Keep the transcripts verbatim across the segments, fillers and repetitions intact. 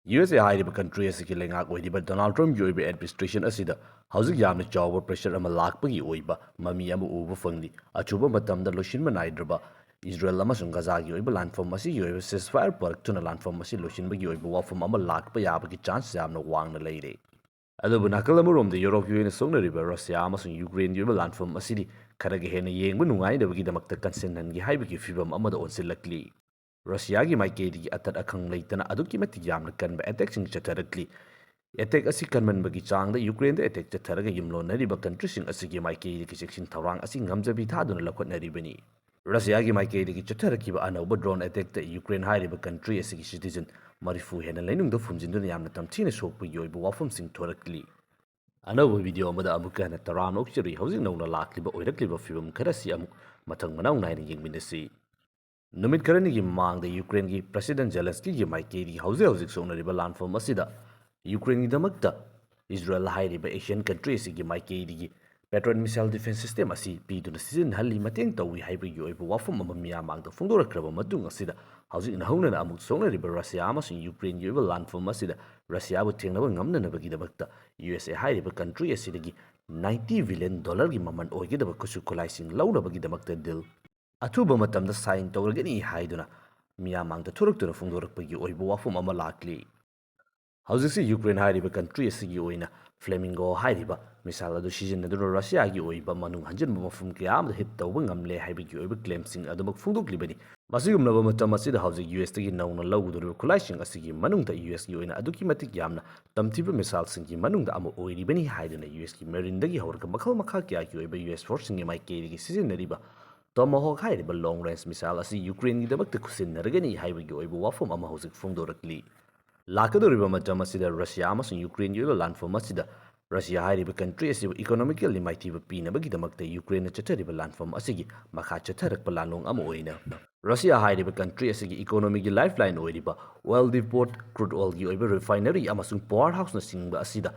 U S ꯑꯦ ꯍꯥꯏꯔꯤꯕ country ꯑꯁꯤꯒꯤ ꯂꯩꯉꯥꯛ ꯑꯣꯏꯔꯤꯕ ꯗꯣꯅꯥꯜꯗ ꯇ꯭ꯔꯝꯞꯀꯤ ꯑꯣꯏꯕ ꯑꯦꯗꯃꯤꯅꯤꯁꯇ꯭ꯔꯦꯁꯟ ꯑꯁꯤꯗ ꯍꯧꯖꯤꯛ ꯌꯥꯝꯅ ꯆꯥꯎꯕ ꯄ꯭ꯔꯦꯁꯔ ꯑꯃ ꯂꯥꯛꯄꯒꯤ ꯑꯣꯏꯕ ꯃꯃꯤ ꯑꯃ ꯎꯕ ꯐꯪꯂꯤ꯫ ꯑꯊꯨꯕ ꯃꯇꯝꯗ ꯂꯣꯏꯁꯤꯟꯕ ꯅꯥꯏꯗ꯭ꯔꯕ ꯏꯖꯔꯦꯜ ꯑꯃꯁꯨꯡ ꯒꯖꯥꯒꯤ ꯑꯣꯏꯕ ꯂꯥꯟꯐꯝ ꯑꯁꯤꯒꯤ ꯑꯣꯏꯕ ceasefire ꯄꯨꯔꯛꯇꯨꯅ ꯂꯥꯟꯐꯝ ꯑꯁꯤ ꯂꯣꯏꯁꯤꯟꯕꯒꯤ ꯑꯣꯏꯕ ꯋꯥꯐꯝ ꯑꯃ ꯂꯥꯛꯄ ꯌꯥꯕꯒꯤ ꯆꯥꯟꯁ ꯌꯥꯝꯅ ꯋꯥꯡꯅ ꯂꯩꯔꯦ꯫ ꯑꯗꯨꯕꯨ ꯅꯥꯀꯜ ꯑꯃꯔꯣꯝꯗ ꯌꯨꯔꯣꯞꯀꯤ ꯑꯣꯏꯅ ꯁꯣꯛꯅꯔꯤꯕ ꯔꯁꯤꯌꯥ ꯑꯃꯁꯨꯡ ꯌꯨꯀ꯭ꯔꯦꯟꯒꯤ ꯑꯣꯏꯕ ꯂꯥꯟꯐꯝ ꯑꯁꯤꯗꯤ ꯈꯔꯒ ꯍꯦꯟꯅ ꯌꯦꯡꯕ ꯅꯨꯡꯉꯥꯏꯅꯕꯒꯤꯗꯃꯛꯇ ꯀꯟꯁꯤꯟꯍꯟꯒꯦ ꯍꯥꯏꯕꯒꯤ ꯐꯤꯕꯝ ꯑꯃꯗ ꯑꯣꯟꯁꯤꯜꯂꯛꯂꯤ꯫ ꯔꯁꯤꯌꯥꯒꯤ ꯃꯥꯏꯀꯩꯗꯒꯤ ꯑꯇꯠ ꯑꯈꯪ ꯂꯩꯇꯅ ꯑꯗꯨꯛꯀꯤ ꯃꯇꯤꯛ ꯌꯥꯝꯅ ꯀꯟꯕ ꯑꯦꯇꯦꯛꯁꯤꯡ ꯆꯠꯊꯔꯛꯂꯤ꯫ ꯑꯦꯇꯦꯛ ꯑꯁꯤ ꯀꯟꯃꯟꯕꯒꯤ ꯆꯥꯡꯗ ꯌꯨꯀ꯭ꯔꯦꯟꯗ ꯑꯦꯇꯦꯛ ꯆꯠꯊꯔꯒ ꯌꯨꯝꯂꯣꯟꯅꯔꯤꯕ ꯀꯟꯇ꯭ꯔꯤꯁꯤꯡ ꯑꯁꯤꯒꯤ ꯃꯥꯏꯀꯩꯗꯒꯤ ꯆꯦꯛꯁꯤꯟ ꯊꯧꯔꯥꯡ ꯑꯁꯤ ꯉꯝꯖꯕꯤ ꯊꯥꯗꯨꯅ ꯂꯧꯈꯠꯅꯔꯤꯕꯅꯤ꯫ ꯔꯁꯤꯌꯥꯒꯤ ꯃꯥꯏꯀꯩꯗꯒꯤ ꯆꯠꯊꯔꯛꯈꯤꯕ ꯑꯅꯧꯕ ꯗ꯭ꯔꯣꯟ ꯑꯦꯇꯦꯛꯇ ꯌꯨꯀ꯭ꯔꯦꯟ ꯍꯥꯏꯔꯤꯕ ꯀꯟꯇ꯭ꯔꯤ ꯑꯁꯤꯒꯤ ꯁꯤꯇꯤꯖꯟ ꯃꯔꯤꯐꯨ ꯍꯦꯟꯅ ꯂꯩꯅꯨꯡꯗ ꯐꯨꯝꯖꯤꯟꯗꯨꯅ ꯌꯥꯝꯅ ꯇꯝꯊꯤꯅ ꯁꯣꯛꯄꯒꯤ ꯑꯣꯏꯕ ꯋꯥꯐꯝꯁꯤꯡ ꯊꯣꯔꯛꯂꯤ꯫ ꯑꯅꯧꯕ ꯚꯤꯗꯤꯑꯣ ꯑꯃꯗ ꯑꯃꯨꯛꯀ ꯍꯟꯅ ꯇꯔꯥꯝꯅ ꯑꯣꯛꯆꯔꯤ꯫ ꯍꯧꯖꯤꯛ ꯅꯧꯅ ꯂꯥꯛꯂꯤꯕ ꯑꯣꯏꯔꯛꯂꯤꯕ ꯐꯤꯕꯝ ꯈꯔꯁꯤ ꯑꯃꯨꯛ ꯃꯊꯪ ꯃꯅꯥꯎ ꯅꯥꯏꯅ ꯌꯦꯡꯃꯤꯟꯅꯁꯤ꯫ ꯅꯨꯃꯤꯠ ꯈꯔꯅꯤꯒꯤ ꯃꯃꯥꯡꯗ ꯌꯨꯀ꯭ꯔꯦꯟꯒꯤ ꯄ꯭ꯔꯦꯁꯤꯗꯦꯟ ꯖꯦꯂꯦꯟꯁꯀꯤꯒꯤ ꯃꯥꯏꯀꯩꯗꯒꯤ ꯍꯧꯖꯤꯛ ꯍꯧꯖꯤꯛ ꯁꯣꯛꯅꯔꯤꯕ ꯂꯥꯟꯐꯝ ꯑꯁꯤꯗ ꯌꯨꯀ꯭ꯔꯦꯟꯒꯤꯗꯃꯛꯇ ꯏꯖꯔꯦꯜ ꯍꯥꯏꯔꯤꯕ ꯑꯦꯁꯤꯌꯥꯟ ꯀꯟꯇ꯭ꯔꯤ ꯑꯁꯤꯒꯤ ꯃꯥꯏꯀꯩꯗꯒꯤ Patriot missile defense system ꯑꯁꯤ ꯄꯤꯗꯨꯅ ꯁꯤꯖꯤꯟꯅꯍꯜꯂꯤ, ꯃꯇꯦꯡ ꯇꯧꯏ ꯍꯥꯏꯕꯒꯤ ꯑꯣꯏꯕ ꯋꯥꯐꯝ ꯑꯃ ꯃꯤꯌꯥꯝ ꯃꯥꯡꯗ ꯐꯣꯡꯗꯣꯔꯛꯈ꯭ꯔꯕ ꯃꯇꯨꯡ ꯑꯁꯤꯗ ꯍꯧꯖꯤꯛ ꯅꯧꯍꯧꯅꯅ ꯑꯃꯨꯛ ꯁꯣꯛꯅꯔꯤꯕ ꯔꯁꯤꯌꯥ ꯑꯃꯁꯨꯡ ꯌꯨꯀ꯭ꯔꯦꯟꯒꯤ ꯑꯣꯏꯕ ꯂꯥꯟꯐꯝ ꯑꯁꯤꯗ ꯔꯁꯤꯌꯥꯕꯨ ꯊꯦꯡꯅꯕ ꯉꯝꯅꯅꯕꯒꯤꯗꯃꯛꯇ ꯌꯨ ꯑꯦꯁ ꯑꯦ ꯍꯥꯏꯔꯤꯕ ꯀꯟꯇ꯭ꯔꯤ ꯑꯁꯤꯗꯒꯤ ꯅꯥꯏꯟꯇꯤ ꯕꯤꯂꯤꯌꯟ ꯗꯣꯂꯔꯒꯤ ꯃꯃꯜ ꯑꯣꯏꯒꯗꯕ ꯈꯨꯠꯁꯨ ꯈꯨꯠꯂꯥꯏꯁꯤꯡ ꯂꯧꯅꯕꯒꯤꯗꯃꯛꯇ ꯗꯤꯜ ꯑꯊꯨꯕ ꯃꯇꯝꯗ ꯁꯥꯏꯟ ꯇꯧꯔꯒꯅꯤ ꯍꯥꯏꯗꯨꯅ ꯃꯤꯌꯥꯝ ꯃꯥꯡꯗ ꯊꯣꯔꯛꯇꯨꯅ ꯐꯣꯡꯗꯣꯔꯛꯄꯒꯤ ꯑꯣꯏꯕ ꯋꯥꯐꯝ ꯑꯃ ꯂꯥꯛꯂꯤ꯫ ꯍꯧꯖꯤꯛꯁꯤ ꯌꯨꯀ꯭ꯔꯦꯟ ꯍꯥꯏꯔꯤꯕ ꯀꯟꯇ꯭ꯔꯤ ꯑꯁꯤꯒꯤ ꯑꯣꯏꯅ ꯐ꯭ꯂꯦꯃꯤꯡꯒꯣ ꯍꯥꯏꯔꯤꯕ ꯃꯤꯁꯥꯏꯜ ꯑꯗꯨ ꯁꯤꯖꯤꯟꯅꯗꯨꯅ ꯔꯁꯤꯌꯥꯒꯤ ꯑꯣꯏꯕ ꯃꯅꯨꯡ ꯍꯟꯖꯤꯟꯕ ꯃꯐꯝ ꯀꯌꯥ ꯑꯃꯗ ꯍꯤꯠ ꯇꯧꯕ ꯉꯝꯂꯦ ꯍꯥꯏꯕꯒꯤ ꯑꯣꯏꯕ ꯀ꯭ꯂꯦꯝꯁꯤꯡ ꯑꯗꯨꯃꯛ ꯐꯣꯡꯗꯣꯛꯂꯤꯕꯅꯤ꯫ ꯃꯁꯤꯒꯨꯝꯂꯕ ꯃꯇꯝ ꯑꯁꯤꯗ ꯍꯧꯖꯤꯛ ꯌꯨ ꯑꯦꯁꯇꯒꯤ ꯅꯧꯅ ꯂꯧꯒꯗꯧꯔꯤꯕ ꯈꯨꯠꯂꯥꯏꯁꯤꯡ ꯑꯁꯤꯒꯤ ꯃꯅꯨꯡꯗ ꯌꯨ ꯑꯦꯁꯀꯤ ꯑꯣꯏꯅ ꯑꯗꯨꯛꯀꯤ ꯃꯇꯤꯛ ꯌꯥꯝꯅ ꯇꯝꯊꯤꯕ ꯃꯤꯁꯥꯏꯜꯁꯤꯡꯒꯤ ꯃꯅꯨꯡꯗ ꯑꯃ ꯑꯣꯏꯔꯤꯕꯅꯤ ꯍꯥꯏꯗꯨꯅ ꯌꯨ ꯑꯦꯁꯀꯤ ꯃꯦꯔꯤꯟꯗꯒꯤ ꯍꯧꯔꯒ ꯃꯈꯜ ꯃꯈꯥ ꯀꯌꯥꯒꯤ ꯑꯣꯏꯕ ꯌꯨ ꯑꯦꯁ ꯐꯣꯔꯁꯁꯤꯡꯒꯤ ꯃꯥꯏꯀꯩꯗꯒꯤ ꯁꯤꯖꯤꯟꯅꯔꯤꯕ ꯇꯣꯃꯥꯍꯣꯛ ꯍꯥꯏꯔꯤꯕ ꯂꯣꯡ ꯔꯦꯟꯖ ꯃꯤꯁꯥꯏꯜ ꯑꯁꯤ ꯌꯨꯀ꯭ꯔꯦꯟꯒꯤꯗꯃꯛꯇ ꯈꯨꯠꯁꯤꯟꯅꯔꯒꯅꯤ ꯍꯥꯏꯕꯒꯤ ꯑꯣꯏꯕ ꯋꯥꯐꯝ ꯑꯃ ꯍꯧꯖꯤꯛ ꯐꯣꯡꯗꯣꯔꯛꯂꯤ꯫ ꯂꯥꯛꯀꯗꯧꯔꯤꯕ ꯃꯇꯝ ꯑꯁꯤꯗ ꯔꯁꯤꯌꯥ ꯑꯃꯁꯨꯡ ꯌꯨꯀ꯭ꯔꯦꯟꯒꯤ ꯑꯣꯏꯕ ꯂꯥꯟꯐꯝ ꯑꯁꯤꯗ ꯔꯁꯤꯌꯥ ꯍꯥꯏꯔꯤꯕ ꯀꯟꯇ꯭ꯔꯤ ꯑꯁꯤꯕꯨ ꯏꯀꯣꯅꯣꯃꯤꯀꯦꯜꯂꯤ ꯃꯥꯏꯊꯤꯕ ꯄꯤꯅꯕꯒꯤꯗꯃꯛꯇ ꯌꯨꯀ꯭ꯔꯦꯟꯅ ꯆꯠꯊꯔꯤꯕ ꯂꯥꯟꯐꯝ ꯑꯁꯤꯒꯤ ꯃꯈꯥ ꯆꯠꯊꯔꯛꯄ ꯂꯥꯟꯂꯣꯡ ꯑꯃ ꯑꯣꯏꯅ ꯔꯁꯤꯌꯥ ꯍꯥꯏꯔꯤꯕ ꯀꯟꯇ꯭ꯔꯤ ꯑꯁꯤꯒꯤ ꯏꯀꯣꯅꯣꯃꯤꯒꯤ ꯂꯥꯏꯐ ꯂꯥꯏꯟ ꯑꯣꯏꯔꯤꯕ ꯑꯣꯏꯜ ꯗꯤꯄꯣꯔꯠ, ꯀ꯭ꯔꯨꯗ ꯑꯣꯏꯜꯒꯤ ꯑꯣꯏꯕ ꯔꯤꯐꯥꯏꯅꯔꯤ ꯑꯃꯁꯨꯡ ꯄꯥꯋꯔ ꯍꯥꯎꯁꯅꯆꯤꯡꯕ ꯑꯁꯤꯗ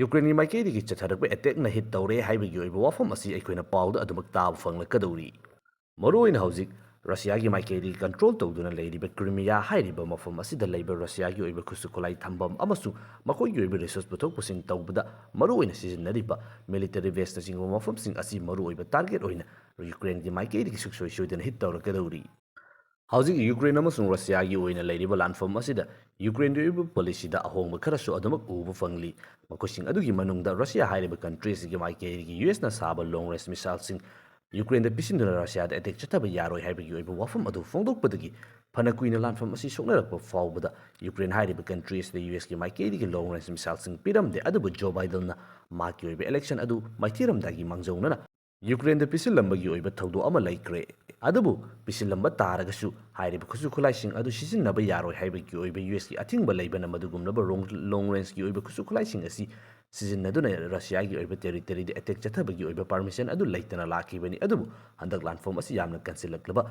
ꯌꯨꯀ꯭ꯔꯦꯟꯒꯤ ꯃꯥꯏꯀꯩꯗꯒꯤ ꯆꯠꯊꯔꯛꯄ ꯑꯦꯇꯦꯛꯅ ꯍꯤꯠ ꯇꯧꯔꯦ ꯍꯥꯏꯕꯒꯤ ꯑꯣꯏꯕ ꯋꯥꯐꯝ ꯑꯁꯤ ꯑꯩꯈꯣꯏꯅ ꯄꯥꯎꯗ ꯑꯗꯨꯃꯛ ꯇꯥꯕ ꯐꯪꯂꯛꯀꯗꯧꯔꯤ꯫ ꯃꯔꯨꯑꯣꯏꯅ ꯍꯧꯖꯤꯛ ꯔꯁꯤꯌꯥꯒꯤ ꯃꯥꯏꯀꯩꯗꯒꯤ ꯀꯟꯇ꯭ꯔꯣꯜ ꯇꯧꯗꯨꯅ ꯂꯩꯔꯤꯕ ꯀ꯭ꯔꯤꯃꯤꯌꯥ ꯍꯥꯏꯔꯤꯕ ꯃꯐꯝ ꯑꯁꯤꯗ ꯂꯩꯕ ꯔꯁꯤꯌꯥꯒꯤ ꯑꯣꯏꯕ ꯈꯨꯠꯁꯨ ꯈꯨꯠꯂꯥꯏ ꯊꯝꯐꯝ ꯑꯃꯁꯨꯡ ꯃꯈꯣꯏꯒꯤ ꯑꯣꯏꯕ ꯔꯤꯁꯣꯔꯁ ꯄꯨꯊꯣꯛ ꯄꯨꯁꯤꯟ ꯇꯧꯕꯗ ꯃꯔꯨꯑꯣꯏꯅ ꯁꯤꯖꯤꯟꯅꯔꯤꯕ ꯃꯤꯂꯤꯇꯔꯤ ꯕꯦꯁꯅꯆꯤꯡꯕ ꯃꯐꯝꯁꯤꯡ ꯑꯁꯤ ꯃꯔꯨꯑꯣꯏꯕ ꯇꯥꯔꯒꯦꯠ ꯑꯣꯏꯅ ꯌꯨꯀ꯭ꯔꯦꯟꯒꯤ ꯃꯥꯏꯀꯩꯗꯒꯤ ꯁꯨꯡꯁꯣꯏ ꯁꯣꯏꯗꯅ ꯍꯤꯠ ꯇꯧꯔꯛꯀꯗꯧꯔꯤ꯫ ꯍꯧꯖꯤꯛ ꯌꯨꯀ꯭ꯔꯦꯟ ꯑꯃꯁꯨꯡ ꯔꯁꯤꯌꯥꯒꯤ ꯑꯣꯏꯅ ꯂꯩꯔꯤꯕ ꯂꯥꯟꯐꯝ ꯑꯁꯤꯗ ꯌꯨꯀ꯭ꯔꯦꯟꯒꯤ ꯑꯣꯏꯕ ꯄꯣꯂꯤꯁꯤꯗ ꯑꯍꯣꯡꯕ ꯈꯔꯁꯨ ꯑꯗꯨꯃꯛ ꯎꯕ ꯐꯪꯂꯤ꯫ ꯃꯈꯣꯏꯁꯤꯡ ꯑꯗꯨꯒꯤ ꯃꯅꯨꯡꯗ ꯔꯁꯤꯌꯥ ꯍꯥꯏꯔꯤꯕ ꯀꯟꯇ꯭ꯔꯤ ꯑꯁꯤꯒꯤ ꯃꯥꯏꯀꯩꯗꯒꯤ ꯌꯨ ꯑꯦꯁꯅ ꯁꯥꯕ ꯂꯣꯡ ꯔꯦꯟꯖ ꯃꯤꯁꯥꯏꯜꯁꯤꯡ ꯌꯨꯀ꯭ꯔꯦꯟꯗ ꯄꯤꯁꯤꯟꯗꯨꯅ ꯔꯁꯤꯌꯥꯗ ꯑꯦꯇꯦꯛ ꯆꯠꯊꯕ ꯌꯥꯔꯣꯏ ꯍꯥꯏꯕꯒꯤ ꯑꯣꯏꯕ ꯋꯥꯐꯝ ꯑꯗꯨ ꯐꯣꯡꯗꯣꯛꯄꯗꯒꯤ ꯐꯅ ꯀꯨꯏꯅ ꯂꯥꯟꯐꯝ ꯑꯁꯤ ꯁꯣꯛꯅꯔꯛꯄ ꯐꯥꯎꯕꯗ ꯌꯨꯀ꯭ꯔꯦꯟ ꯍꯥꯏꯔꯤꯕ ꯀꯟꯇ꯭ꯔꯤ ꯑꯁꯤꯗ ꯌꯨ ꯑꯦꯁꯀꯤ ꯃꯥꯏꯀꯩꯗꯒꯤ ꯂꯣꯡ ꯔꯦꯟꯖ ꯃꯤꯁꯥꯏꯜꯁꯤꯡ ꯄꯤꯔꯝꯗꯦ꯫ ꯑꯗꯨꯕꯨ ꯖꯣ ꯕꯥꯏꯗꯟꯅ ꯃꯍꯥꯛꯀꯤ ꯑꯣꯏꯕ ꯏꯂꯦꯛꯁꯟ ꯑꯗꯨ ꯃꯥꯏꯊꯤꯔꯝꯗꯥꯏꯒꯤ ꯃꯥꯡꯖꯧꯅꯅ ꯌꯨꯀ꯭ꯔꯦꯟꯗ ꯄꯤꯁꯤꯜꯂꯝꯕꯒꯤ ꯑꯣꯏꯕ ꯊꯧꯗꯣꯛ ꯑꯃ ꯂꯩꯈ꯭ꯔꯦ꯫ ꯑꯗꯨꯕꯨ ꯄꯤꯁꯤꯜꯂꯝꯕ ꯇꯥꯔꯒꯁꯨ ꯍꯥꯏꯔꯤꯕ ꯈꯨꯠꯁꯨ ꯈꯨꯠꯂꯥꯏꯁꯤꯡ ꯑꯗꯨ ꯁꯤꯖꯤꯟꯅꯕ ꯌꯥꯔꯣꯏ ꯍꯥꯏꯕꯒꯤ ꯑꯣꯏꯕ ꯌꯨ ꯑꯦꯁꯀꯤ ꯑꯊꯤꯡꯕ ꯂꯩꯕꯅ ꯃꯗꯨꯒꯨꯝꯂꯕ ꯂꯣꯡ ꯔꯦꯟꯖꯀꯤ ꯑꯣꯏꯕ ꯈꯨꯠꯁꯨ ꯈꯨꯠꯂꯥꯏꯁꯤꯡ ꯑꯁꯤ ꯁꯤꯖꯤꯟꯅꯗꯨꯅ ꯔꯁꯤꯌꯥꯒꯤ ꯑꯣꯏꯕ ꯇꯦꯔꯤꯇꯣꯔꯤꯗ ꯑꯦꯇꯦꯛ ꯆꯠꯊꯕꯒꯤ ꯑꯣꯏꯕ ꯄꯥꯔꯃꯤꯁꯟ ꯑꯗꯨ ꯂꯩꯇꯅ ꯂꯥꯛꯈꯤꯕꯅꯤ꯫ ꯑꯗꯨꯕꯨ ꯍꯟꯗꯛ ꯂꯥꯟꯐꯝ ꯑꯁꯤ ꯌꯥꯝꯅ ꯀꯟꯁꯤꯜꯂꯛꯂꯕ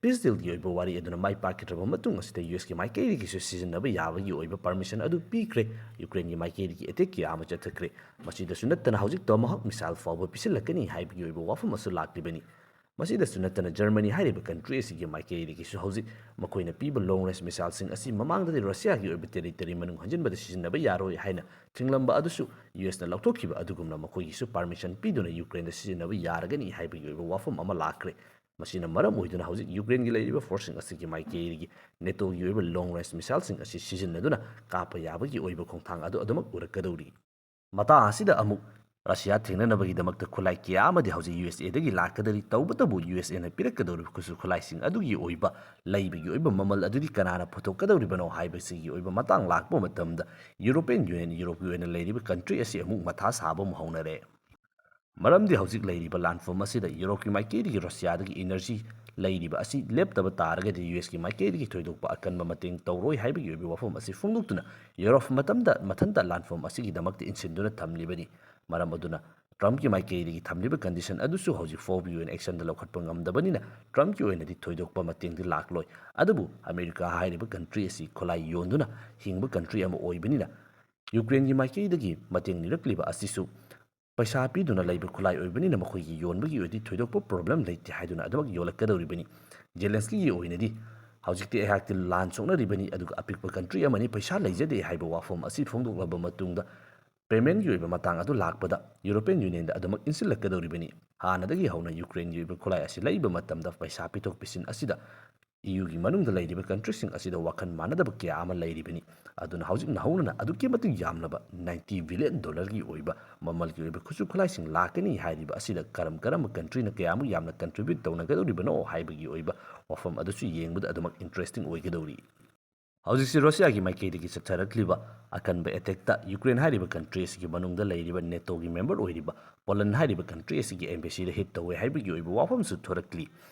ꯄꯤꯁ ꯗꯤꯜꯒꯤ ꯑꯣꯏꯕ ꯋꯥꯔꯤ ꯑꯗꯨꯅ ꯃꯥꯏ ꯄꯥꯛꯈꯤꯗ꯭ꯔꯕ ꯃꯇꯨꯡ ꯑꯁꯤꯗ ꯌꯨ ꯑꯦꯁꯀꯤ ꯃꯥꯏꯀꯩꯗꯒꯤꯁꯨ ꯁꯤꯖꯤꯟꯅꯕ ꯌꯥꯕꯒꯤ ꯑꯣꯏꯕ ꯄꯥꯔꯃꯤꯁꯟ ꯑꯗꯨ ꯄꯤꯈ꯭ꯔꯦ꯫ ꯌꯨꯀ꯭ꯔꯦꯟꯒꯤ ꯃꯥꯏꯀꯩꯗꯒꯤ ꯑꯦꯇꯦꯛ ꯀꯌꯥ ꯑꯃ ꯆꯠꯊꯈ꯭ꯔꯦ꯫ ꯃꯁꯤꯗꯁꯨ ꯅꯠꯇꯅ ꯍꯧꯖꯤꯛ ꯇꯣꯃꯥꯍꯣꯛ ꯃꯤꯁꯥꯏꯜ ꯐꯥꯎꯕ ꯄꯤꯁꯤꯜꯂꯛꯀꯅꯤ ꯍꯥꯏꯕꯒꯤ ꯑꯣꯏꯕ ꯋꯥꯐꯝ ꯑꯃꯁꯨ ꯂꯥꯛꯂꯤꯕꯅꯤ꯫ ꯃꯁꯤꯗꯁꯨ ꯅꯠꯇꯅ ꯖꯔꯃꯅꯤ ꯍꯥꯏꯔꯤꯕ ꯀꯟꯇ꯭ꯔꯤ ꯑꯁꯤꯒꯤ ꯃꯥꯏꯀꯩꯗꯒꯤꯁꯨ ꯍꯧꯖꯤꯛ ꯃꯈꯣꯏꯅ ꯄꯤꯕ ꯂꯣꯡ ꯔꯦꯟꯖ ꯃꯤꯁꯥꯏꯜꯁꯤꯡ ꯑꯁꯤ ꯃꯃꯥꯡꯗꯗꯤ ꯔꯁꯤꯌꯥꯒꯤ ꯑꯣꯏꯕ ꯇꯦꯔꯤꯇꯣꯔꯤ ꯃꯅꯨꯡ ꯍꯟꯖꯤꯟꯕꯗ ꯁꯤꯖꯤꯟꯅꯕ ꯌꯥꯔꯣꯏ ꯍꯥꯏꯅ ꯊꯤꯡꯂꯝꯕ ꯑꯗꯨꯁꯨ ꯌꯨ ꯑꯦꯁꯅ ꯂꯧꯊꯣꯛꯈꯤꯕ ꯑꯗꯨꯒꯨꯝꯅ ꯃꯈꯣꯏꯒꯤꯁꯨ ꯄꯥꯔꯃꯤꯁꯟ ꯄꯤꯗꯨꯅ ꯌꯨꯀ꯭ꯔꯦꯟꯗ ꯁꯤꯖꯤꯟꯅꯕ ꯌꯥꯔꯒꯅꯤ ꯍꯥꯏꯕꯒꯤ ꯑꯣꯏꯕ ꯋꯥꯐꯝ ꯑꯃ ꯂꯥꯛꯈ꯭ꯔꯦ꯫ ꯃꯁꯤꯅ ꯃꯔꯝ ꯑꯣꯏꯗꯨꯅ ꯍꯧꯖꯤꯛ ꯌꯨꯀ꯭ꯔꯦꯟꯒꯤ ꯂꯩꯔꯤꯕ ꯐꯣꯔꯁꯁꯤꯡ ꯑꯁꯤꯒꯤ ꯃꯥꯏꯀꯩꯗꯒꯤ ꯅꯦꯇꯣꯒꯤ ꯑꯣꯏꯕ ꯂꯣꯡ ꯔꯦꯟꯖ ꯃꯤꯁꯥꯏꯜꯁꯤꯡ ꯑꯁꯤ ꯁꯤꯖꯤꯟꯅꯗꯨꯅ ꯀꯥꯞꯄ ꯌꯥꯕꯒꯤ ꯑꯣꯏꯕ ꯈꯣꯡꯊꯥꯡ ꯑꯗꯨ ꯑꯗꯨꯃꯛ ꯎꯔꯛꯀꯗꯧꯔꯤ꯫ ꯃꯇꯥꯡ ꯑꯁꯤꯗ ꯑꯃꯨꯛ ꯔꯁꯤꯌꯥ ꯊꯦꯡꯅꯅꯕꯒꯤꯗꯃꯛꯇ ꯈꯨꯠꯂꯥꯏ ꯀꯌꯥ ꯑꯃꯗꯤ ꯍꯧꯖꯤꯛ ꯌꯨ ꯑꯦꯁ ꯑꯦꯗꯒꯤ ꯂꯥꯛꯀꯗꯧꯔꯤ꯫ ꯇꯧꯕꯇꯕꯨ ꯌꯨ ꯑꯦꯁ ꯑꯦꯅ ꯄꯤꯔꯛꯀꯗꯧꯔꯤꯕ ꯈꯨꯠꯁꯨ ꯈꯨꯠꯂꯥꯏꯁꯤꯡ ꯑꯗꯨꯒꯤ ꯑꯣꯏꯕ ꯂꯩꯕꯒꯤ ꯑꯣꯏꯕ ꯃꯃꯜ ꯑꯗꯨꯗꯤ ꯀꯅꯥꯅ ꯄꯨꯊꯣꯛꯀꯗꯧꯔꯤꯕꯅꯣ ꯍꯥꯏꯕꯁꯤꯒꯤ ꯑꯣꯏꯕ ꯃꯇꯥꯡ ꯂꯥꯛꯄ ꯃꯇꯝꯗ ꯌꯨꯔꯣꯄꯤꯌꯟ ꯌꯨꯅꯤꯌꯟ, ꯌꯨꯔꯣꯞꯀꯤ ꯑꯣꯏꯅ ꯂꯩꯔꯤꯕ ꯀꯟꯇ꯭ꯔꯤ ꯑꯁꯤ ꯑꯃꯨꯛ ꯃꯊꯥ ꯁꯥꯕ ꯑꯃ ꯍꯧꯅꯔꯦ꯫ ꯃꯔꯝꯗꯤ ꯍꯧꯖꯤꯛ ꯂꯩꯔꯤꯕ ꯂꯥꯟꯐꯝ ꯑꯁꯤꯗ ꯌꯨꯔꯣꯞꯀꯤ ꯃꯥꯏꯀꯩꯗꯒꯤ ꯔꯁꯤꯌꯥꯗꯒꯤ ꯏꯅꯔꯖꯤ ꯂꯩꯔꯤꯕ ꯑꯁꯤ ꯂꯦꯞꯇꯕ ꯇꯥꯔꯒꯗꯤ ꯌꯨ ꯑꯦꯁꯀꯤ ꯃꯥꯏꯀꯩꯗꯒꯤ ꯊꯣꯏꯗꯣꯛꯄ ꯑꯀꯟꯕ ꯃꯇꯦꯡ ꯇꯧꯔꯣꯏ ꯍꯥꯏꯕꯒꯤ ꯑꯣꯏꯕ ꯋꯥꯐꯝ ꯑꯁꯤ ꯐꯣꯡꯗꯣꯛꯇꯨꯅ ꯌꯨꯔꯣꯞ ꯃꯇꯝꯗ ꯃꯊꯟꯇ ꯂꯥꯟꯐꯝ ꯑꯁꯤꯒꯤꯗꯃꯛꯇ ꯏꯟꯁꯤꯟꯗꯨꯅ ꯊꯝꯂꯤꯕꯅꯤ꯫ ꯃꯔꯝ ꯑꯗꯨꯅ ꯇ꯭ꯔꯝꯞꯀꯤ ꯃꯥꯏꯀꯩꯗꯒꯤ ꯊꯝꯂꯤꯕ ꯀꯟꯗꯤꯁꯟ ꯑꯗꯨꯁꯨ ꯍꯧꯖꯤꯛ ꯐꯥꯎꯕꯒꯤ ꯑꯣꯏꯅ ꯑꯦꯛꯁꯟꯗ ꯂꯧꯈꯠꯄ ꯉꯝꯗꯕꯅꯤꯅ ꯇ꯭ꯔꯝꯞꯀꯤ ꯑꯣꯏꯅꯗꯤ ꯊꯣꯏꯗꯣꯛꯄ ꯃꯇꯦꯡꯗꯤ ꯂꯥꯛꯂꯣꯏ꯫ ꯑꯗꯨꯕꯨ ꯑꯃꯦꯔꯤꯀꯥ ꯍꯥꯏꯔꯤꯕ ꯀꯟꯇ꯭ꯔꯤ ꯑꯁꯤ ꯈꯨꯠꯂꯥꯏ ꯌꯣꯟꯗꯨꯅ ꯍꯤꯡꯕ ꯀꯟꯇ꯭ꯔꯤ ꯑꯃ ꯑꯣꯏꯕꯅꯤꯅ ꯌꯨꯀ꯭ꯔꯦꯟꯒꯤ ꯃꯥꯏꯀꯩꯗꯒꯤ ꯃꯇꯦꯡ ꯅꯤꯔꯛꯂꯤꯕ ꯑꯁꯤꯁꯨ ꯄꯩꯁꯥ ꯄꯤꯗꯨꯅ ꯂꯩꯕ ꯈꯨꯠꯂꯥꯏ ꯑꯣꯏꯕꯅꯤꯅ ꯃꯈꯣꯏꯒꯤ ꯌꯣꯟꯕꯒꯤ ꯑꯣꯏꯔꯗꯤ ꯊꯣꯏꯗꯣꯛꯄ problem ꯂꯩꯇꯦ ꯍꯥꯏꯗꯨꯅ ꯑꯗꯨꯃꯛ ꯌꯣꯜꯂꯛꯀꯗꯧꯔꯤꯕꯅꯤ꯫ ꯖꯦꯂꯦꯟꯁꯀꯤꯒꯤ ꯑꯣꯏꯅꯗꯤ ꯍꯧꯖꯤꯛꯇꯤ ꯑꯩꯍꯥꯛꯇꯤ ꯂꯥꯟ ꯁꯣꯛꯅꯔꯤꯕꯅꯤ, ꯑꯗꯨꯒ ꯑꯄꯤꯛꯄ country ꯑꯃꯅꯤ, ꯄꯩꯁꯥ ꯂꯩꯖꯗꯦ ꯍꯥꯏꯕ ꯋꯥꯐꯝ ꯑꯁꯤ ꯐꯣꯡꯗꯣꯛꯂꯕ ꯃꯇꯨꯡꯗ paymentꯀꯤ ꯑꯣꯏꯕ ꯃꯇꯥꯡ ꯑꯗꯨ ꯂꯥꯛꯄꯗ European Unionꯗ ꯑꯗꯨꯃꯛ ꯏꯟꯁꯤꯜꯂꯛꯀꯗꯧꯔꯤꯕꯅꯤ꯫ ꯍꯥꯟꯅꯗꯒꯤ ꯍꯧꯅ Ukraineꯒꯤ ꯑꯣꯏꯕ ꯈꯨꯠꯂꯥꯏ ꯑꯁꯤ ꯂꯩꯕ ꯃꯇꯝꯗ ꯄꯩꯁꯥ ꯄꯤꯊꯣꯛ ꯄꯤꯁꯤꯟ ꯑꯁꯤꯗ EUꯒꯤ ꯃꯅꯨꯡꯗ ꯂꯩꯔꯤꯕ countryꯁꯤꯡ ꯑꯁꯤꯗ ꯋꯥꯈꯜ ꯃꯥꯟꯅꯗꯕ ꯀꯌꯥ ꯑꯃ ꯂꯩꯔꯤꯕꯅꯤ꯫ ꯑꯗꯨꯅ ꯍꯧꯖꯤꯛ ꯅꯧꯍꯧꯅꯅ ꯑꯗꯨꯛꯀꯤ ꯃꯇꯤꯛ ꯌꯥꯝꯂꯕ ninety billion dollarꯒꯤ ꯑꯣꯏꯕ ꯃꯃꯜꯒꯤ ꯑꯣꯏꯕ ꯈꯨꯠꯁꯨ ꯈꯨꯠꯂꯥꯏꯁꯤꯡ ꯂꯥꯛꯀꯅꯤ ꯍꯥꯏꯔꯤꯕ ꯑꯁꯤꯗ ꯀꯔꯝ ꯀꯔꯝꯕ countryꯅ ꯀꯌꯥꯃꯨꯛ ꯌꯥꯝꯅ contribute ꯇꯧꯅꯒꯗꯧꯔꯤꯕꯅꯣ ꯍꯥꯏꯕꯒꯤ ꯑꯣꯏꯕ ꯋꯥꯐꯝ ꯑꯗꯨꯁꯨ ꯌꯦꯡꯕꯗ ꯑꯗꯨꯃꯛ interesting ꯑꯣꯏꯒꯗꯧꯔꯤ꯫ ꯍꯧꯖꯤꯛꯁꯤ ꯔꯨꯁꯤꯌꯥꯒꯤ ꯃꯥꯏꯀꯩꯗꯒꯤ ꯆꯠꯊꯔꯛꯂꯤꯕ ꯑꯀꯟꯕ attackꯇ Ukraine ꯍꯥꯏꯔꯤꯕ country ꯑꯁꯤꯒꯤ ꯃꯅꯨꯡꯗ ꯂꯩꯔꯤꯕ NATOꯒꯤ member ꯑꯣꯏꯔꯤꯕ Poland ꯍꯥꯏꯔꯤꯕ country ꯑꯁꯤꯒꯤ embassyꯗ hit ꯇꯧꯋꯦ ꯍꯥꯏꯕꯒꯤ ꯑꯣꯏꯕ ꯋꯥꯐꯝꯁꯨ ꯊꯣꯔꯛꯂꯤ꯫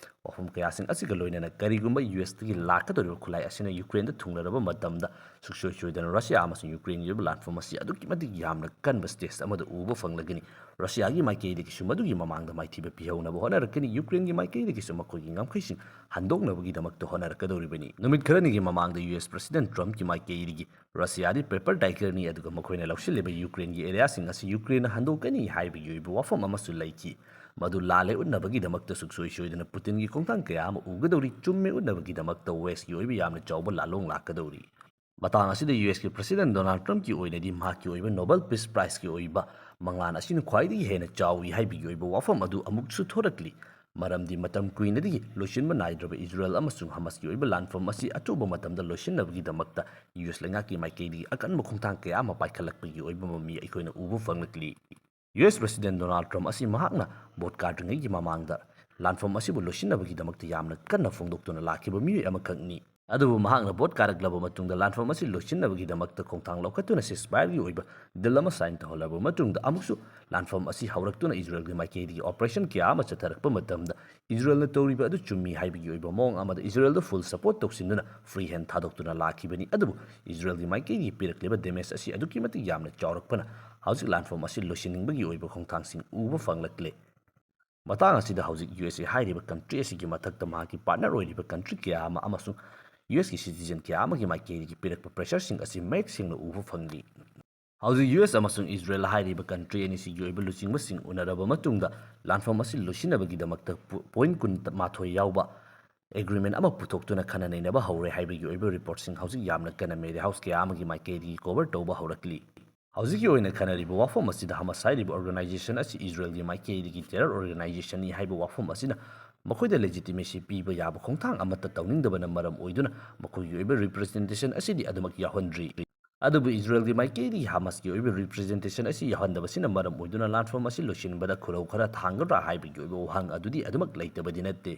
ꯋꯥꯐꯝ ꯀꯌꯥꯁꯤꯡ ꯑꯁꯤꯒ ꯂꯣꯏꯅꯅ ꯀꯔꯤꯒꯨꯝꯕ USꯇꯒꯤ ꯂꯥꯛꯀꯗꯧꯔꯤꯕ ꯈꯨꯠꯂꯥꯏ ꯑꯁꯤꯅ Ukraineꯗ ꯊꯨꯡꯂꯔꯕ ꯃꯇꯝꯗ ꯁꯨꯡꯁꯣꯏ ꯁꯣꯏꯗꯅ ꯔꯨꯁꯤꯌꯥ ꯑꯃꯁꯨꯡ Ukraineꯒꯤ ꯑꯣꯏꯕ ꯂꯥꯟꯐꯝ ꯑꯁꯤ ꯑꯗꯨꯛꯀꯤ ꯃꯇꯤꯛ ꯌꯥꯝꯅ ꯀꯟꯕ stage ꯑꯃꯗ ꯎꯕ ꯐꯪꯂꯒꯅꯤ꯫ ꯔꯨꯁꯤꯌꯥꯒꯤ ꯃꯥꯏꯀꯩꯗꯒꯤꯁꯨ ꯃꯗꯨꯒꯤ ꯃꯃꯥꯡꯗ ꯃꯥꯏꯊꯤꯕ ꯄꯤꯍꯧꯅꯕ ꯍꯣꯠꯅꯔꯛꯀꯅꯤ꯫ Ukraineꯒꯤ ꯃꯥꯏꯀꯩꯗꯒꯤꯁꯨ ꯃꯈꯣꯏꯒꯤ ꯉꯝꯈꯩꯁꯤꯡ ꯍꯟꯗꯣꯛꯅꯕꯒꯤꯗꯃꯛꯇ ꯍꯣꯠꯅꯔꯛꯀꯗꯧꯔꯤꯕꯅꯤ꯫ ꯅꯨꯃꯤꯠ ꯈꯔꯅꯤꯒꯤ ꯃꯃꯥꯡꯗ US President Trumpꯀꯤ ꯃꯥꯏꯀꯩꯗꯒꯤ ꯔꯨꯁꯤꯌꯥꯗꯤ paper tigerꯅꯤ, ꯑꯗꯨꯒ ꯃꯈꯣꯏꯅ ꯂꯧꯁꯤꯜꯂꯤꯕ Ukraineꯒꯤ areaꯁꯤꯡ ꯑꯁꯤ Ukraineꯅ ꯍꯟꯗꯣꯛꯀꯅꯤ ꯍꯥꯏꯕꯒꯤ ꯑꯣꯏꯕ ꯋꯥꯐꯝ ꯑꯃꯁꯨ ꯂꯩꯈꯤ꯫ ꯃꯗꯨ ꯂꯥꯜꯂꯦ ꯎꯠꯅꯕꯒꯤꯗꯃꯛꯇ ꯁꯨꯡꯁꯣꯏ ꯁꯣꯏꯗꯅ Putinꯒꯤ ꯈꯣꯡꯊꯥꯡ ꯀꯌꯥ ꯑꯃ ꯎꯒꯗꯧꯔꯤ꯫ ꯆꯨꯝꯃꯦ ꯎꯠꯅꯕꯒꯤꯗꯃꯛꯇ Westꯀꯤ ꯑꯣꯏꯕ ꯌꯥꯝꯅ ꯆꯥꯎꯕ ꯂꯥꯜꯂꯣꯡ ꯂꯥꯛꯀꯗꯧꯔꯤ꯫ ꯃꯇꯥꯡ ꯑꯁꯤꯗ USꯀꯤ President Donald Trumpꯀꯤ ꯑꯣꯏꯅꯗꯤ ꯃꯍꯥꯛꯀꯤ ꯑꯣꯏꯕ Nobel Peace Prizeꯀꯤ ꯑꯣꯏꯕ ꯃꯪꯂꯥꯟ ꯑꯁꯤꯅ ꯈ꯭ꯋꯥꯏꯗꯒꯤ ꯍꯦꯟꯅ ꯆꯥꯎꯏ ꯍꯥꯏꯕꯒꯤ ꯑꯣꯏꯕ ꯋꯥꯐꯝ ꯑꯗꯨ ꯑꯃꯨꯛꯁꯨ ꯊꯣꯔꯛꯂꯤ꯫ ꯃꯔꯝꯗꯤ ꯃꯇꯝ ꯀꯨꯏꯅꯗꯒꯤ ꯂꯣꯏꯁꯤꯟꯕ ꯅꯥꯏꯗ꯭ꯔꯕ ꯏꯖꯔꯦꯜ ꯑꯃꯁꯨꯡ ꯍꯃꯁꯀꯤ ꯑꯣꯏꯕ ꯂꯥꯟꯐꯝ ꯑꯁꯤ ꯑꯊꯨꯕ ꯃꯇꯝꯗ ꯂꯣꯏꯁꯤꯟꯅꯕꯒꯤꯗꯃꯛꯇ US ꯂꯩꯉꯥꯛꯀꯤ ꯃꯥꯏꯀꯩꯗꯒꯤ ꯑꯀꯟꯕ ꯈꯣꯡꯊꯥꯡ ꯀꯌꯥ ꯑꯃ ꯄꯥꯏꯈꯠꯂꯛꯄꯒꯤ ꯑꯣꯏꯕ ꯃꯃꯤ ꯑꯩꯈꯣꯏꯅ ꯎꯕ ꯐꯪꯂꯛꯂꯤ꯫ US President Donald Trump ꯑꯁꯤ ꯃꯍꯥꯛꯅ vote ꯀꯥꯗ꯭ꯔꯤꯉꯩꯒꯤ ꯃꯃꯥꯡꯗ ꯂꯥꯟꯐꯝ ꯑꯁꯤꯕꯨ ꯂꯣꯏꯁꯤꯟꯅꯕꯒꯤꯗꯃꯛꯇ ꯌꯥꯝꯅ ꯀꯟꯅ ꯐꯣꯡꯗꯣꯛꯇꯨꯅ ꯂꯥꯛꯈꯤꯕ ꯃꯤꯑꯣꯏ ꯑꯃꯈꯛꯅꯤ꯫ ꯑꯗꯨꯕꯨ ꯃꯍꯥꯛꯅ vote ꯀꯥꯔꯛꯂꯕ ꯃꯇꯨꯡꯗ ꯂꯥꯟꯐꯝ ꯑꯁꯤ ꯂꯣꯏꯁꯤꯟꯅꯕꯒꯤꯗꯃꯛꯇ ꯈꯣꯡꯊꯥꯡ ꯂꯧꯈꯠꯇꯨꯅ ceasefire ꯒꯤ ꯑꯣꯏꯕ deal ꯑꯃ sign ꯇꯧꯍꯜꯂꯕ ꯃꯇꯨꯡꯗ ꯑꯃꯨꯛꯁꯨ ꯂꯥꯟꯐꯝ ꯑꯁꯤ ꯍꯧꯔꯛꯇꯨꯅ ꯏꯖꯔꯦꯜꯒꯤ ꯃꯥꯏꯀꯩꯗꯒꯤ operation ꯀꯌꯥ ꯑꯃ ꯆꯠꯊꯔꯛꯄ ꯃꯇꯝꯗ ꯏꯖꯔꯦꯜꯅ ꯇꯧꯔꯤꯕ ꯑꯗꯨ ꯆꯨꯝꯃꯤ ꯍꯥꯏꯕꯒꯤ ꯑꯣꯏꯕ ꯃꯑꯣꯡ ꯑꯃꯗ ꯏꯖꯔꯦꯜꯗ full support ꯇꯧꯁꯤꯟꯗꯨꯅ free hand ꯊꯥꯗꯣꯛꯇꯨꯅ ꯂꯥꯛꯈꯤꯕꯅꯤ꯫ ꯑꯗꯨꯕꯨ ꯏꯖꯔꯦꯜꯒꯤ ꯃꯥꯏꯀꯩꯗꯒꯤ ꯄꯤꯔꯛꯂꯤꯕ damage ꯑꯁꯤ ꯑꯗꯨꯛꯀꯤ ꯃꯇꯤꯛ ꯌꯥꯝꯅ ꯆꯥꯎꯔꯛꯄꯅ ꯍꯧꯖꯤꯛ ꯂꯥꯟꯐꯝ ꯑꯁꯤ ꯂꯣꯏꯁꯤꯟꯅꯤꯡꯕꯒꯤ ꯑꯣꯏꯕ ꯈꯣꯡꯊꯥꯡꯁꯤꯡ ꯎꯕ ꯐꯪꯂꯛꯂꯦ꯫ ꯃꯇꯥꯡ ꯑꯁꯤꯗ ꯍꯧꯖꯤꯛ USA ꯍꯥꯏꯔꯤꯕ country ꯑꯁꯤꯒꯤ ꯃꯊꯛꯇ ꯃꯍꯥꯛꯀꯤ partner ꯑꯣꯏꯔꯤꯕ country ꯀꯌꯥ ꯑꯃ ꯑꯃꯁꯨꯡ USꯀꯤ citizen ꯀꯌꯥ ꯑꯃꯒꯤ ꯃꯥꯏꯀꯩꯗꯒꯤ ꯄꯤꯔꯛꯄ pressureꯁꯤꯡ ꯑꯁꯤ ꯃꯌꯦꯛ ꯁꯦꯡꯅ ꯎꯕ ꯐꯪꯂꯤ꯫ ꯍꯧꯖꯤꯛ ꯌꯨ ꯑꯦꯁ ꯑꯃꯁꯨꯡ ꯏꯖꯔꯦꯜ ꯍꯥꯏꯔꯤꯕ ꯀꯟꯇ꯭ꯔꯤ ꯑꯅꯤꯁꯤꯒꯤ ꯑꯣꯏꯕ ꯂꯨꯆꯤꯡꯕꯁꯤꯡ ꯎꯅꯔꯕ ꯃꯇꯨꯡꯗ ꯂꯥꯟꯐꯝ ꯑꯁꯤ ꯂꯣꯏꯁꯤꯟꯅꯕꯒꯤꯗꯃꯛꯇ ꯄꯣꯏꯟ ꯀꯨꯟ ꯃꯥꯊꯣꯏ ꯌꯥꯎꯕ ꯑꯦꯒ꯭ꯔꯤꯃꯦꯟ ꯑꯃ ꯄꯨꯊꯣꯛꯇꯨꯅ ꯈꯟꯅ ꯅꯩꯅꯕ ꯍꯧꯔꯦ ꯍꯥꯏꯕꯒꯤ ꯑꯣꯏꯕ ꯔꯤꯄꯣꯔꯠꯁꯤꯡ ꯍꯧꯖꯤꯛ ꯌꯥꯝꯅ ꯀꯟꯅ ꯃꯦꯗꯤꯌꯥ ꯍꯥꯎꯁ ꯀꯌꯥ ꯑꯃꯒꯤ ꯃꯥꯏꯀꯩꯗꯒꯤ ꯀꯣꯚꯔ ꯇꯧꯕ ꯍꯧꯔꯛꯂꯤ꯫ ꯍꯧꯖꯤꯛꯀꯤ ꯑꯣꯏꯅ ꯈꯟꯅꯔꯤꯕ ꯋꯥꯐꯝ ꯑꯁꯤꯗ ꯍꯃꯥꯁ ꯍꯥꯏꯔꯤꯕ ꯑꯣꯔꯒꯅꯥꯏꯖꯦꯁꯟ ꯑꯁꯤ ꯏꯖꯔꯦꯜꯒꯤ ꯃꯥꯏꯀꯩꯗꯒꯤ ꯇꯦꯔꯔ ꯑꯣꯔꯒꯅꯥꯏꯖꯦꯁꯟꯅꯤ ꯍꯥꯏꯕ ꯋꯥꯐꯝ ꯑꯁꯤꯅ ꯃꯈꯣꯏꯗ ꯂꯦꯖꯤꯇꯤꯃꯦꯁꯤ ꯄꯤꯕ ꯌꯥꯕ ꯈꯣꯡꯊꯥꯡ ꯑꯃꯠꯇ ꯇꯧꯅꯤꯡꯗꯕꯅ ꯃꯔꯝ ꯑꯣꯏꯗꯨꯅ ꯃꯈꯣꯏꯒꯤ ꯑꯣꯏꯕ ꯔꯤꯄ꯭ꯔꯖꯦꯟꯇꯦꯁꯟ ꯑꯁꯤꯗꯤ ꯑꯗꯨꯃꯛ ꯌꯥꯎꯍꯟꯗ꯭ꯔꯤ꯫ ꯑꯗꯨꯕꯨ ꯏꯖꯔꯦꯜꯒꯤ ꯃꯥꯏꯀꯩꯗꯒꯤ ꯍꯃꯥꯁꯀꯤ ꯑꯣꯏꯕ ꯔꯤꯄ꯭ꯔꯖꯦꯟꯇꯦꯁꯟ ꯑꯁꯤ ꯌꯥꯎꯍꯟꯗꯕꯁꯤꯅ ꯃꯔꯝ ꯑꯣꯏꯗꯨꯅ ꯂꯥꯟꯐꯝ ꯑꯁꯤ ꯂꯣꯏꯁꯤꯟꯕꯗ ꯈꯨꯔꯧ ꯈꯔ ꯊꯥꯡꯒꯗ꯭ꯔꯥ ꯍꯥꯏꯕꯒꯤ ꯑꯣꯏꯕ ꯋꯥꯍꯪ ꯑꯗꯨꯗꯤ ꯑꯗꯨꯃꯛ ꯂꯩꯇꯕꯗꯤ ꯅꯠꯇꯦ꯫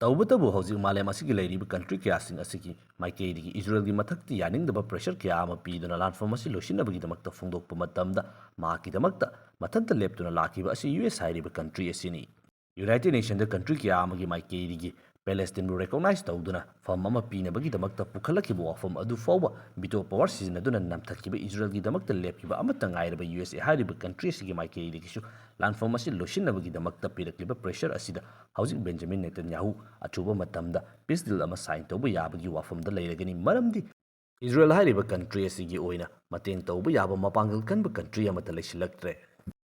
ꯇꯧꯕꯇꯕꯨ ꯍꯧꯖꯤꯛ ꯃꯥꯂꯦꯝ ꯑꯁꯤꯒꯤ ꯂꯩꯔꯤꯕ ꯀꯟꯇ꯭ꯔꯤ ꯀꯌꯥꯁꯤꯡ ꯑꯁꯤꯒꯤ ꯃꯥꯏꯀꯩꯗꯒꯤ ꯏꯖꯔꯦꯜꯒꯤ ꯃꯊꯛꯇ ꯌꯥꯅꯤꯡꯗꯕ ꯄ꯭ꯔꯦꯁꯔ ꯀꯌꯥ ꯑꯃ ꯄꯤꯗꯨꯅ ꯂꯥꯟꯐꯝ ꯑꯁꯤ ꯂꯣꯏꯁꯤꯟꯅꯕꯒꯤꯗꯃꯛꯇ ꯐꯣꯡꯗꯣꯛꯄ ꯃꯇꯝꯗ ꯃꯍꯥꯛꯀꯤꯗꯃꯛꯇ ꯃꯊꯟꯇ ꯂꯦꯞꯇꯨꯅ ꯂꯥꯛꯈꯤꯕ ꯑꯁꯤ ꯌꯨ ꯑꯦꯁ ꯍꯥꯏꯔꯤꯕ ꯀꯟꯇ꯭ꯔꯤ ꯑꯁꯤꯅꯤ꯫ ꯌꯨꯅꯥꯏꯇꯦꯗ ꯅꯦꯁꯟꯗ ꯀꯟꯇ꯭ꯔꯤ ꯀꯌꯥ ꯑꯃꯒꯤ ꯃꯥꯏꯀꯩꯗꯒꯤ ꯄꯦꯂꯦꯁꯇꯤꯟꯕꯨ ꯔꯦꯀꯣꯛꯅꯥꯏꯖ ꯇꯧꯗꯨꯅ ꯐꯝ ꯑꯃ ꯄꯤꯅꯕꯒꯤꯗꯃꯛꯇ ꯄꯨꯈꯠꯂꯛꯈꯤꯕ ꯋꯥꯐꯝ ꯑꯗꯨ ꯐꯥꯎꯕ ꯚꯤꯇꯣ ꯄꯋꯥꯔ ꯁꯤꯖꯤꯟꯅꯗꯨꯅ ꯅꯝꯊꯈꯤꯕ ꯏꯖꯔꯦꯜꯒꯤꯗꯃꯛꯇ ꯂꯦꯞꯈꯤꯕ ꯑꯃꯠꯇ ꯉꯥꯏꯔꯕ ꯌꯨ ꯑꯦꯁ ꯑꯦ ꯍꯥꯏꯔꯤꯕ ꯀꯟꯇ꯭ꯔꯤ ꯑꯁꯤꯒꯤ ꯃꯥꯏꯀꯩꯗꯒꯤꯁꯨ ꯂꯥꯟꯐꯝ ꯑꯁꯤ ꯂꯣꯏꯁꯤꯟꯅꯕꯒꯤꯗꯃꯛꯇ ꯄꯤꯔꯛꯂꯤꯕ ꯄ꯭ꯔꯦꯁꯔ ꯑꯁꯤꯗ ꯍꯧꯖꯤꯛ ꯕꯦꯟꯖꯥꯃꯤꯟ ꯅꯦꯇꯟꯌꯥꯍꯨ ꯑꯊꯨꯕ ꯃꯇꯝꯗ ꯄꯤꯁ ꯗꯤꯜ ꯑꯃ ꯁꯥꯏꯟ ꯇꯧꯕ ꯌꯥꯕꯒꯤ ꯋꯥꯐꯝꯗ ꯂꯩꯔꯒꯅꯤ, ꯃꯔꯝꯗꯤ ꯏꯖꯔꯦꯜ ꯍꯥꯏꯔꯤꯕ ꯀꯟꯇ꯭ꯔꯤ ꯑꯁꯤꯒꯤ ꯑꯣꯏꯅ ꯃꯇꯦꯡ ꯇꯧꯕ ꯌꯥꯕ ꯃꯄꯥꯡꯒꯜ ꯀꯟꯕ ꯀꯟꯇ꯭ꯔꯤ ꯑꯃꯠꯇ ꯂꯩꯁꯤꯜꯂꯛꯇ꯭ꯔꯦ꯫